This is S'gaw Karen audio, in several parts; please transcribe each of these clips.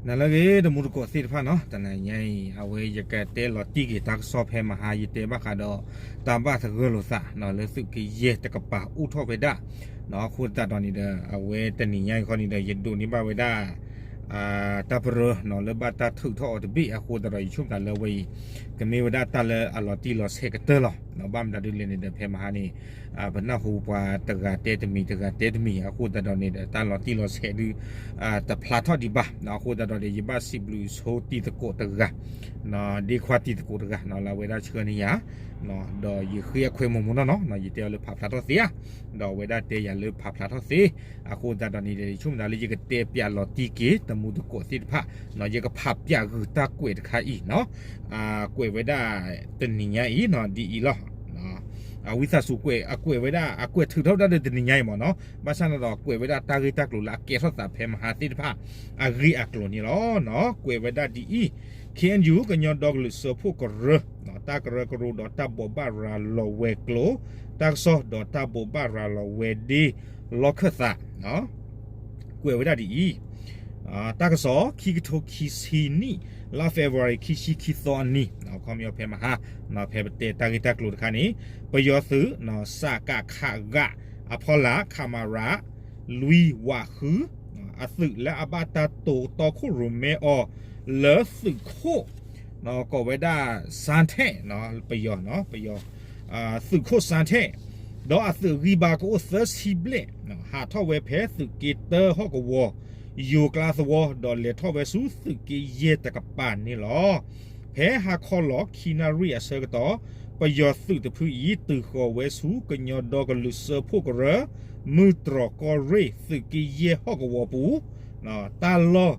နၤလၢအဂ့ၤ တမူတကိးသ့ၣ်တဖၣ်နီၤ, တနံၤညါအံၤ အဝဲယကတဲလီၤတံၢ်က့ၤတၢ်ကစီၣ်ဖဲမဟါ ယတဲဘၣ်ဃးဒီး တၢ်ဘၣ်သဂၢၢ်လိာ်သးနီၤ လၢသုးက့ယဲၢ်တကပၤအိၣ်ထီၣ်ဝဲဒၣ်နီၤ, အဃိသတးဒီးန့ၣ်ဒီး အဝဲတနံၤညါအံၤခီန့ၣ်ဒီး ယဒိးန့ၢ်ဘၣ်ဝဲဒၣ် တၢ်ပရၢနီၤ လၢဘၣ်တၢ်ထုးထီၣ်အီၤတဘ့ၣ်, အဃိသတးဒီးယဆိကမိၣ်သးလၢအဝဲအံၤ ကမ့ၢ်ဝဲဒၣ်တၢ်လၢအလီၤတံၢ်လီၤဆဲးကတၢၢ်လီၤ. ဘၣ်မနုၤဒ်လဲၣ်န့ၣ်ဒီး ဖဲမဟါန့ၣ် ပနၢ်ဟူပှၤတဂၤတဲတမံၤ တဂၤတဲတမံၤ အဃိသတးဒီးန့ၣ်ဒီး တၢ်လီၤတံၢ်လီၤဆဲးဒုး တဖျါထီၣ်ဒံးဘၣ်, အဃိသတးဒီးန့ၣ် ယဘၣ်စံးဘျုးဆိတံၤသကိးတဂၤ ဒ့ခွါတံၤသကိးတဂၤ လၢအဝဲဒၣ်ဆှၢန့ၢ်ယၤ ဒီးယဃ့အခွဲးမိၢ်မိၢ်နီၢ်နီၢ် ယတဲအီၤလၢဖးဖျါထီၣ်သ့ဧါ, ဒီးအဝဲဒၣ်တဲယၤလၢဖးဖျါထီၣ်သ့, အဃိသတးဒီးန့ၣ်ဒီး ယဆိကမိၣ်သးလၢယကတဲပၠးလီၤတံၢ်က့ၤ တမူတကိးသ့ၣ်တဖၣ်, ယကဖးပၠးဂုာ်တၢ်ကွဲးတခါအံၤနီၤ, ကွဲးဝဲဒၣ် တနံၤညါအံၤနီၤ ဒ်အံၤလီၤ. အဝံသးစူၤကွဲး အကွဲးဝဲဒၣ် အကွဲးထုးထီၣ်ဝဲဒၣ်လၢတနံၤညါအံၤမ့ၢ်နီၤ, ဘၣ်ဆၣ်န့ၣ်ဒီး ကွဲးဝဲဒၣ်တၢ်ဂ့ၢ်တၢ်ကျိၤလၢအကဲထီၣ်သးဖဲမဟါသ့ၣ်တဖၣ် အဂ့ၢ်အကျိၤန့ၣ်လီၤ. ကွဲးဝဲဒၣ်ဒ်အံၤ, ခ့ၣ်အဲၣ်ယူၣ် ကညီဒီကလုာ်စၢဖှိၣ်ကရၢ တၢ်ကရၢကရိဒီးတၢ်ဘိးဘၣ်ရၤလီၤဝဲၤကျိၤ, တၢ်ကစီၣ်ဒီးတၢ်ဘိးဘၣ်ရၤလီၤဝဲဒ့ လီၢ်ခၢၣ်သး ကွဲးဝဲဒၣ်ဒ်အံၤ, တၢ်ကစီၣ် ခံကထိခံဆံနံၣ် လါ February ခံဆံခံသီအနံၤ, ခီပညီဖဲမဟါ ဖဲပတဲတၢ်ဂ့ၢ်တၢ်ကျိၤတခါန့ၣ်, ပယီၤသုး စကခ ဂၤ အဖီလာ် ခမရ လွံၢ်ဝးဃု အသုးလၢအဘၣ်တၢ်တိာ်တီခိၣ်ရိၣ်မဲအီၤ လၢသုးခိၣ် ကိးဝဲဒၣ် စၣ်ထဲၣ် ပယီၤ ပယီၤ သုးခိၣ်စၣ်ထဲၣ် ဒီးအသုးအဂံၢ်ဘါကအိၣ်သၢဆံဘျဲၣ် ဟးထီၣ်ဝဲဖဲသုးက့တၢဟီၣ်ကဝီၤ ယိၤကျါသဝီ ဒီးလဲၤထီၣ်ဝဲဆူသုးက့ယဲၢ်တကပၤန့ၣ်လီၤ. ဖဲဟါခီလီၤခံနၣ်ရံၣ်အဆၢကတီၢ် ပယီၤသုးတဖုအံၤ တုၤဃီၤဝဲဆူကညီဒီကလုာ်စၢဖှိၣ်ကရၢ မုၢ်တြီၢ်ကီၢ်ရ့ၣ် သုးက့ယဲၢ်ဟီၣ်ကဝီၤပူၤ တၢ်လီၢ်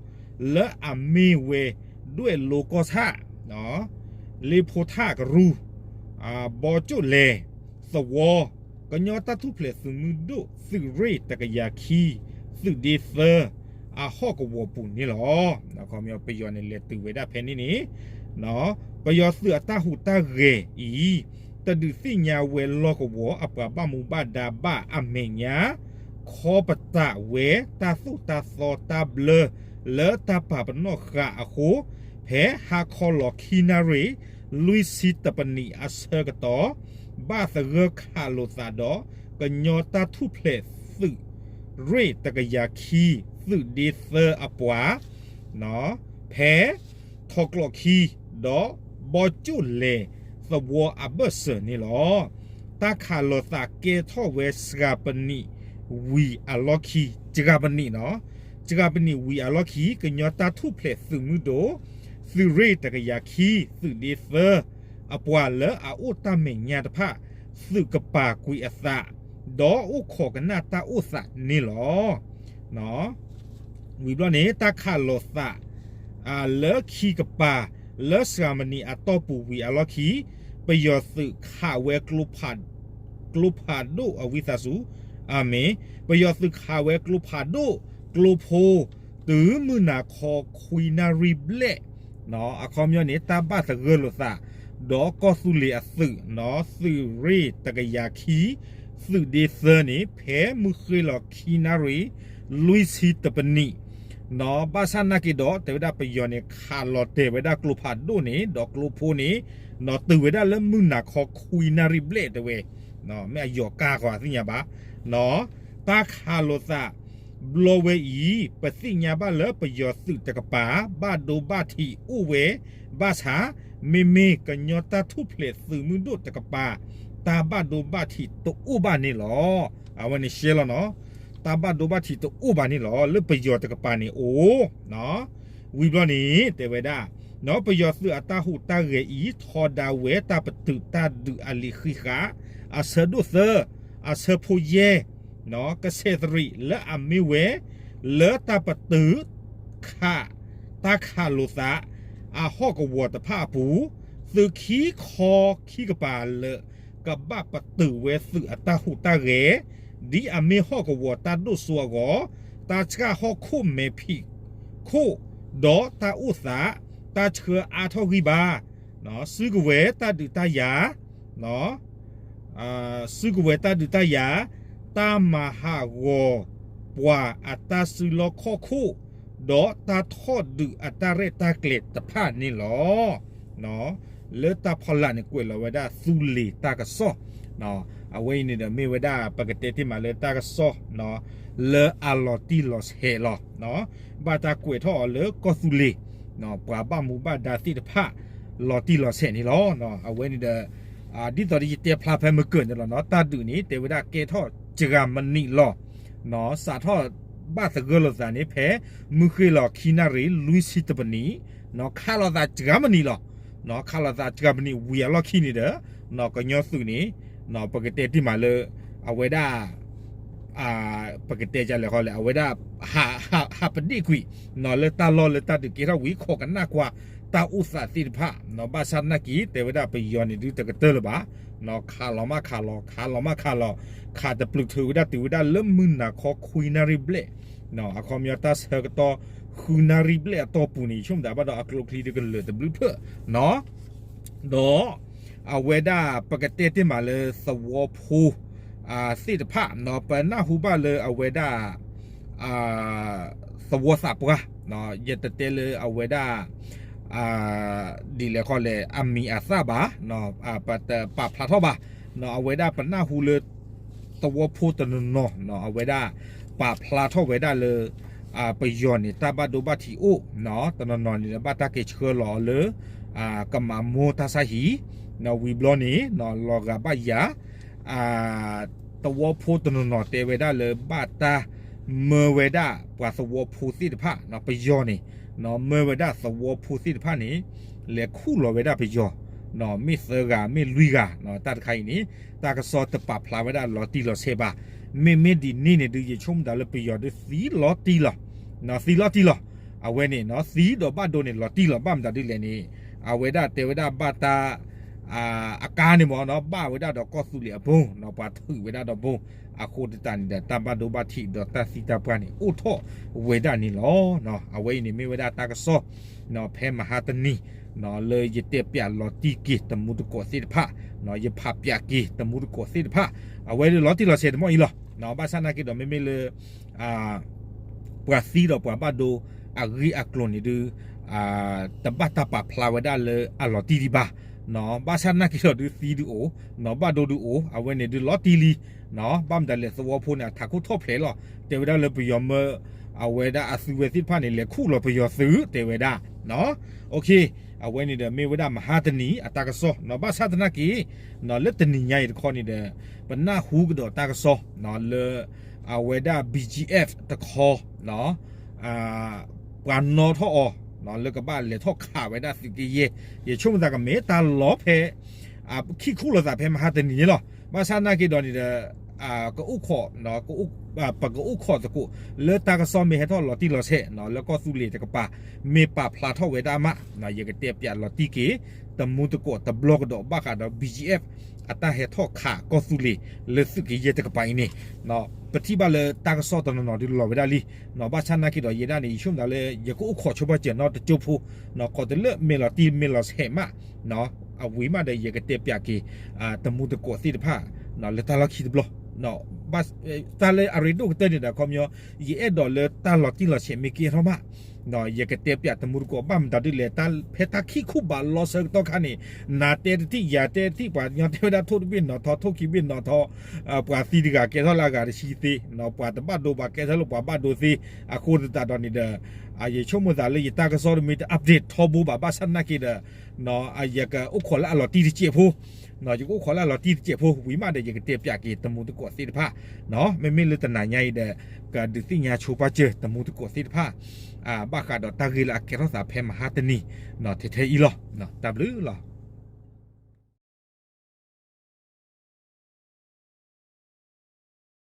လၢအမ့ၢ်ဝဲ ဒွဲၣ်လိကီၢ်ဆၣ် လ့ဖိထၣ်ကရူၢ် ဘီကၠိၣ်လဲၣ်သဝီ ကညီတၢ်ထူၣ်ဖျဲးသုးမုၢ်ဒိၣ် သုးရ့ၣ်တကယၤခံ သုးဒ့သၢ အဟီၣ်ကဝီၤပူၤန့ၣ်လီၤ. ပယီၤန့ၣ်လဲၤတုၤဝဲဒၣ်ဖဲန့ၣ်န့ၣ် ပယီၤသုးအတၢ်ဟူးတၢ်ဂဲၤအံၤ တဒုးသ့ၣ်ညါဝဲလီၢ်ကဝီၤအပှၤဘၣ်မူဘၣ်ဒါဘၣ်အမဲာ်ညါ ခီပတာ်ဝဲတၢ်သိၣ်တၢ်သီတၢ်ဘျၢ လၢတၢ်ပာ်ပနီၣ်ဃာ်အဃိ ဖဲဟါခီလီၤခံနၣ်ရံၣ် လွံၢ်ဆံတပနံးအဆၢကတီၢ် ဘၣ်သဂၢၢ်ခးလိာ်သးဒီး ကညီတၢ်ထူၣ်ဖျဲးသုးရ့ၣ်တကယၤခံ သုးဒ့သၢအပှၤ ဖဲ ထီကျိးခံ ဒီးဘီကၠိၣ်လဲၣ်သဝီအဘၢၣ်စၢၤန့ၣ်လီၤ. တၢ်ခးလိာ်သးကဲထီၣ်ဝဲစှၤပနံးဝံၤအလီၢ်ခံ စှၤပနံးနီၤ စှၤပနံးဝံၤအလီၢ်ခံ ကညီတၢ်ထူၣ်ဖျဲးသုးမုၢ်ဒိၣ် သုးရ့ၣ်တကယၤခံ သုးဒ့သၢ အပှၤလၢအအိၣ်တၢ်မဲာ်ညါတဖၣ် သုးကပၤကွံာ်အသး ဒီးအိၣ်ခိးကနၣ်တၢ်အိၣ်သးန့ၣ်လီၤ. ဝံၤဘျီန့ၣ် တၢ်ခးလိာ်သး လၢခံကပၤ လၢစှၤပနံးအတီၢ်ပူၤဝံၤအလီၢ်ခံ ပယီၤသုးခးဝဲ ကျိဖးဒိၣ်အဝံသးစူၤ အမ့ၢ် ပယီၤသုးခးဝဲကျိဖးဒိၣ် ကျိဖိ တုၤမုၢ်နၤခီခွံနၣ်ရံၣ်ဘျဲၣ် အခီပညီန့ၣ် တၢ်ဘၣ်သဂၢၢ်လိာ်သး ဒီးကီၢ်သူလ့ၤအသုး သုးရ့ၣ်တကယၤခံ သုးဒ့သၢန့ၣ် ဖဲမုၢ်ဃ့လီၤခံနၣ်ရံၣ် လွံၢ်ဆံတပနံး ဘၣ်ဆၣ်နာ်က့ဒီး တဲဝဲဒၣ်ပယီၤန့ၣ် ခးလီၤတဲာ်ဝဲဒၣ်ကျိဖးဒိၣ်န့ၣ် ဒီးကျိဖိန့ၣ် တုၤဝဲဒၣ်လၢမုၢ်နၤခီခွံနၣ်ရံၣ်ဘျဲၣ်တဲဝဲ မ့ၢ်အယီၤကါဃီသ့ၣ်ညါဘၣ် တၢ်ခးလိာ်သး ဘျီဝဲအံၤ ပသ့ၣ်ညါဘၣ်လၢပယီၤသုးတကပၤ ဘၣ်ဒိဘၣ်ထံးအိၣ်ဝဲ ဘၣ်ဆၣ် မ့မ့ၢ်ကညီတၢ်ထူၣ်ဖျဲးသုးမုၢ်ဒိၣ်တကပၤ တၢ်ဘၣ်ဒိဘၣ်ထံးတအိၣ်ဘၣ်န့ၣ်လီၤ. အဝဲန့ၣ်ရှဲလီၤနီၤ တၢ်ဘၣ်ဒိဘၣ်ထံးတအိၣ်ဘၣ်န့ၣ်လီၤ လၢပယီၤတကပၤန့ၣ်အိၣ် ဝံၤဘျီန့ၣ် တဲဝဲဒၣ် ပယီၤသုးအတၢ်ဟူးတၢ်ဂဲၤအံၤ ထီဒါဝဲတၢ်ပတုာ်တၢ်ဒုးအလံာ်ဃံးဃာ် အဆၢဒိၣ်သၢ အဆၢဖိယဲၢ် ကဆဲးသရံးလၢအမ့ၢ်ဝဲ လၢတၢ်ပတုာ် ခး တၢ်ခးလိာ်သး အဟီၣ်ကဝီၤတဖၣ်အပူၤ သုးခံခီခံကပၤလၢ ကဘၣ်ပတုာ်ဝဲသုးအတၢ်ဟူးတၢ်ဂဲၤ ဒ်အမ့ၢ်ဟီၣ်ကဝီၤတၢ်ဒိၣ်စိအဂီၢ် တၢ်ဆှၣ်ဟီၣ်ခိၣ်မဲာ်ဖံးခိၣ် ဒီးတၢ်အိၣ်သး တၢ်ဆှၢအါထီၣ်ဂံၢ်ဘါ စုကဝဲၤတၢ်ဒုးတၢ်ယၤ စုကဝဲၤတၢ်ဒုးတၢ်ယၤ တၢ်မၤဟးဂီၤပှၤအတၢ်စုလီၢ်ခီၣ်ခိၣ် ဒီးတၢ်ထီၣ်ဒုးအတၢ်ရဲၣ်တၢ်ကျဲၤတဖၣ်န့ၣ်လီၤ. လၢတၢ်ဖီလာ်န့ၣ် ကွဲးလီၤဝဲဒၣ်သူလ့ၤတၢ်ကစီၣ်, အဝဲအံၤန့ၣ်ဒီးမ့ၢ်ဝဲဒၣ် ပကတဲတ့ၢ်မးလၢတၢ်ကစီၣ် လၢအလီၤတံၢ်လီၤဆဲးလီၤ. ဘၣ်တၢ်ကွဲးထီၣ်အီၤလၢကီၢ်သူလ့ၤ ပှၤဘၣ်မူဘၣ်ဒါသ့ၣ်တဖၣ် လီၤတံၢ်လီၤဆဲးန့ၣ်လီၤ. အဝဲန့ၣ်ဒီး ဒ်သိးဒီးယတဲဖျါဖဲမုၢ်ကၢၢ်န့ၣ်လီၤနီၤ, တၢ်ဒုးန့ၣ် တဲဝဲဒၣ်ကဲထီၣ်စှၤမံးနံးလီၤ. စးထီၣ်ဘၣ်သဂၢၢ်လိာ်သးန့ၣ် ဖဲမုၢ်ဃ့ၢ်လီၤခံနၣ်ရံၣ် လွံၢ်ဆံတပနံၣ်, ခးလိာ်သးစှၤမံးနံးလီၤ. ခးလိာ်သးစှၤမံးနံးဝံၤအလီၢ်ခံန့ၣ်ဒီး ကညီသုးန့ၣ် ပကတဲတ့ၢ်မးလၢ အဝဲဒၣ် ပကတဲဒ်လဲၣ်ဃီလဲၣ် အဝဲဒၣ် ဟးပဒ့ၣ်ကွံာ် လၢတၢ်လီၢ်လၢတၢ်ဒုးကဲထီၣ်ဝံၤ ခိးကနၣ်ကွၢ် တၢ်အိၣ်သးသ့ၣ်တဖၣ် ဘၣ်ဆၣ်သနာ်က့ တဲဝဲဒၣ်ပယီၤန့ၣ်ဒုးတကတၢၢ်လၢၤဘၣ်. ခးလီၤမးခးလီၤ ခးလီၤမးခးလီၤ ခးတပျုာ်ထုးဝဲဒၣ်တုၤဝဲဒၣ်လၢမုၢ်နၤခီခွံနၣ်ရံၣ်ဘျဲၣ် အခီပညီတၢ်ဆၢကတီၢ် ဃုနၣ်ရံၣ်ဘျဲၣ်အတီၢ်ပူၤန့ၣ် ဆိကမိၣ်သးဘၣ်ဒီးအကျိချံဒုးကလၢာ်တဘျုးဖျၢၣ်နီၤ ဒီး အဝဲဒၣ်ပကတဲတ့ၢ်မးလၢသဝီဖိ သ့ၣ်တဖၣ် ပနၢ်ဟူဘၣ်လၢအဝဲဒၣ် သဝီသးပှၢ် ယတတဲလၢအဝဲဒၣ် ဒ်လဲၣ်ဃီလဲၣ် အမံၤအသၣ်ဘၣ် ပတပာ်ဖျါထီၣ်ဘၣ် အဝဲဒၣ်ပနၢ်ဟူလၢ သဝီဖိတနီၤနီၤ အဝဲဒၣ်ပာ်ဖျါထီၣ်ဝဲဒၣ်လၢ ပယီၤန့ၣ် တၢ်ဘၣ်ဒိဘၣ်ထံးအိၣ် တနီၤနီၤန့ၣ် ဘၣ်တၢ်က့ၤဆှၢလီၤအီၤလၢ ကမၤမိၢ်တၢ်ဆါဟံၣ် ဝံၤဘျီန့ၣ် လီၤဂာ်ဘၣ်ယၤ သဝီဖိတနီၤနီၤတဲဝဲဒၣ်လၢဘၣ်တၢ်မၢဝဲဒၣ်ပှၤသဝီဖိသ့ၣ်တဖၣ် ပယီၤန့ၣ် မၢဝဲဒၣ်သဝီဖိသ့ၣ်တဖၣ်န့ၣ် လဲၤခူၣ်လီၤဝဲဒၣ်ပယီၤ မ့ၢ်သၢဂၤ မ့ၢ်လွံၢ်ဂၤ တၢ်တခါအံၤန့ၣ် တၢ်ကစီၣ်တပာ်ဖျါဝဲဒၣ်လီၤတံၢ်လီၤဆဲးဘၣ်. မ့မ့ၢ်ဒ်န့ၣ်န့ၣ်ဒုး ယဆိကမိၣ်သးလၢပယီၤဒုးသံလီၤတံၢ်လီၤ သံလီၤတံၢ်လီၤ အဝဲန့ၣ် သံဒီးဘၣ်ဒိန့ၣ်လီၤတံၢ်လီၤ ဘၣ်မတၤဒ်လဲၣ်န့ၣ် အဝဲဒၣ်တဲဝဲဒၣ်ဘၣ်တၢ် အကါန့ၣ်မ့ၢ်နီၤ ဘၣ်ဝဲဒၣ်ဒီးကီၢ်သူလ့ၤအဘိ ပှၤထုးဝဲဒၣ်ဒီးဘိ အဃိသတးန့ၣ်ဒီး တၢ်ဘၣ်ဒိဘၣ်ထံးဒီးတၢ်သံတၢ်ပှၢ်န့ၣ် အိၣ်ထီၣ်ဝဲဒၣ်န့ၣ်လီၤ. အဝဲအံၤန့ၣ်မ့ၢ်ဝဲဒၣ်တၢ်ကစီၣ် ဖဲမဟါတနံၤ လၢယတဲပၠးလီၤတံၢ်က့ၤတမူတကိးသ့ၣ်တဖၣ် ယဖးပၠးက့ၤတမူတကိးသ့ၣ်တဖၣ် အဝဲဒၣ်လီၤတံၢ်လီၤဆဲးတမီၢ်အံၤလီၤ. ဘၣ်ဆၣ်သနာ်က့ဒီးမ့မ့ၢ်လၢ ပှၤသံဒီးပှၤဘၣ်ဒိအဂ့ၢ်အကျိၤန့ၣ်ဒုး တဘၣ်တၢ်ပာ်ဖျါဝဲဒၣ်လၢအလီၤတံၢ်ဒံးဘၣ်. ဘၣ်ဆၣ်သနာ်က့ဒီးဒုးသံဒုးအိၣ် ဘၣ်ဒိဒုးအိၣ် အဝဲန့ၣ်ဒုးလီၤတံၢ်လံ. ဘၣ်မတၤလဲၣ် သဝီဖိန့ၣ် အထးခိၣ်ထီၣ်ဖျဲးလီၤ တဲဝဲဒၣ်လၢပယီၤမၢ အဝဲဒၣ်အသုဝဲသ့ၣ်တဖၣ်န့ၣ် လဲၤခူၣ်လီၤပယီၤသုး တဲဝဲဒၣ် အဝဲန့ၣ်ဒီးမ့ၢ်ဝဲဒၣ်မဟါတနံၤအတၢ်ကစီၣ် ဘၣ်ဆၣ်သနာ်က့ လၢတနံၤညါအံၤတခီန့ၣ်ဒီး ပနၢ်ဟူကဒီးတၢ်ကစီၣ် လၢ အဝဲဒၣ် ဘီၣ်ကၠံၣ်အဲၣ်ဖ် တခီ ပှၤနီၣ်ထီၣ်အီၤ လၢကဘၣ်လဲၤထီၣ်ခးဝဲဒၣ်သုးက့ယဲၢ် ယဆိကမိၣ်သးကမ့ၢ်တၢ်လီၤဖဲ ခံခူၣ်လိာ်သးဖဲမဟါတနံၤန့ၣ်လီၤ. ဘၣ်ဆၣ်သနာ်က့ဒီးန့ၣ်ဒီး ကအိၣ်ခိး ပကအိၣ်ခိးသကိး လၢတၢ်ကစီၣ်မ့ၢ်ဟဲထီၣ်လီၤတံၢ်လီၤဆဲး လၢကီၢ်သူလ့ၤတကပၤ မ့ၢ်ပာ်ဖျါထီၣ်ဝဲဒၣ်မး ယကတဲပၠးလီၤတံၢ်က့ၤ တမူတကိးတဘျီကဒီး ဘၣ်ဃးဒီး ဘီၣ်ကၠံၣ်အဲၣ်ဖ် အတၢ်ဟဲထီၣ်ခးကီၢ်သူလ့ၤ လၢသုးက့ယဲၢ်တကပၤအံၤန့ၣ် ပထံၣ်ဘၣ်လၢတၢ်ကစီၣ်တနီၤနီၤဒုးလီၤဝဲဒၣ်လံ. ဘၣ်ဆၣ်သနာ်က့ဒီးယဲဒၣ်န့ၣ် ယဆိကမိၣ်သးလၢ ယကအိၣ်ခိးဆိပာ်စၢၤနီတကၠိဖိ ခီတလၢမ့ၢ်လီၤတံၢ်မ့ၢ်လီၤဆဲးမး အဝံၤမးဒီးယကတဲပၠးက့ၤ တမူတကိးသ့ၣ်တဖၣ် လၢတၢ်လီၢ်ခံတဘျီ တၢ်လၢအရ့ဒိၣ်ကတၢၢ်န့ၣ်ဒီး ခီပညီ ယအဲၣ်ဒိးလၢတၢ်လီၤတံၢ်လီၤဆဲးမ့ၢ်ကဲထီၣ်မး ယကတဲပၠးတမူတကိး ဘၣ်မတၤဒ်လဲၣ် ဖဲတၢ်ခံခူၣ်ဘးလီဆၢကတီၢ်ခါန့ၣ် နၤတဲတထံၣ် ယၤတဲတထံၣ် ပှၤကညီတဲဝဲဒၣ်ထိၣ်တဘ့ၣ်နီၣ်ထီ ထိၣ်ခံဘ့ၣ်နီၣ်ထီ ပှၤသံတဂၤကဲထီၣ်လၢအဂၤတဆံသ့ ပှၤတဘၣ်ဒိဘၣ်ကဲထီၣ်လၢပှၤဘၣ်ဒိသ့ အဃိသတးဒီးန့ၣ်ဒီး ယဆိကမိၣ်သးလၢယတၢ်ကစီၣ်တမ့ၢ်တ update ထီဘိဘၣ် ဘၣ်ဆၣ်သနာ်က့ဒီး ယကအိၣ်ခိးလၢအလီၤတံၢ်တစဲးဖိ ယကအိၣ်ခိးလၢအလီၤတံၢ်တစဲးဖိ ဝံၤမးဒီးယကတဲပၠးက့ၤတမူတကိးသ့ၣ်တဖၣ် မ့မ့ၢ်လၢတနၤညါအံၤဒီး ကဒုးသ့ၣ်ညါဆိပာ်စၢၤတမူတကိးသ့ၣ်တဖၣ် ဘၣ်ဃးဒီးတၢ်ဂ့ၢ်လၢအကဲထီၣ်သးဖဲမဟါတနံၤ ထဲထဲအံၤလီၤ. တၢ်ဘျုးလီၤ.